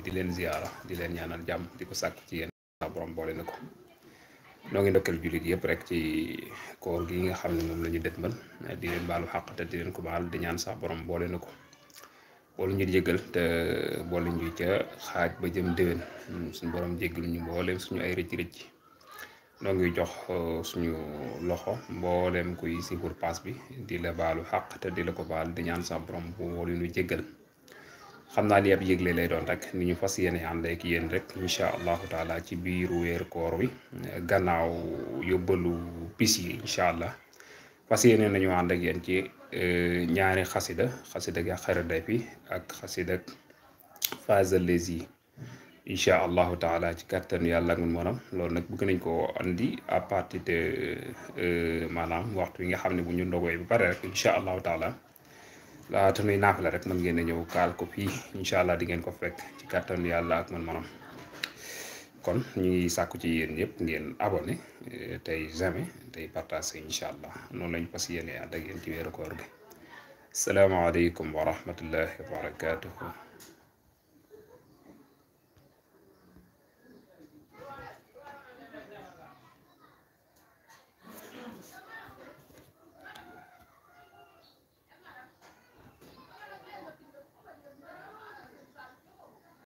di leen ziyaara di leen ñaanal jàmm di ko sàkk ci yéen borom boole na ko noo ngi ndokkeel jullit yëpp rek ci koor gi nga xam ne moom la ñu dëtmal di leen baalu xàq te di leen ko baal di ñaan sax borom boole na ko boolu ñu jégal te boole ñu ca xaaj ba jëm déwén suñu borom jégal ñu mbooleem suñu ay rëcc-rëcc noo ngi jox suñu loxo mbooleem kuy sifur paas bi di la baalu xàq te di la ko baal di ñaan sax borom boole ñu jégal xam naa li ab yëgle lay doon rek ni ñu fas yéene ànd ak yéen rek incha allahu taala ci biiru weeru koor wi gannaaw yóbbalu bis yi incha allah fas yéene nañu ànd ak yéen ci ñaari xasida ga xaraday fi ak xasida Faza Lezi incha allahu taala ci kàttan yàlla ak moom loolu nag bëgg nañ koo andi à partir de maanaam waxtu wi nga xam ne bu ñu ndogooy ba pare rek incha allahu taala laata nuy naafila rek mën ngeen a ñëw kaal ko fii incha allah di ngeen ko fekk ci kàttan yàlla ak man kon ñu ngi sàkku ci yéen ñëpp ngeen abonné tey jamais tey partagé incha allah noonu lañu fas yéene ànd ak yéen ci weeru koor gi salaamaaleykum wa rahmatullahi wa barakatuhu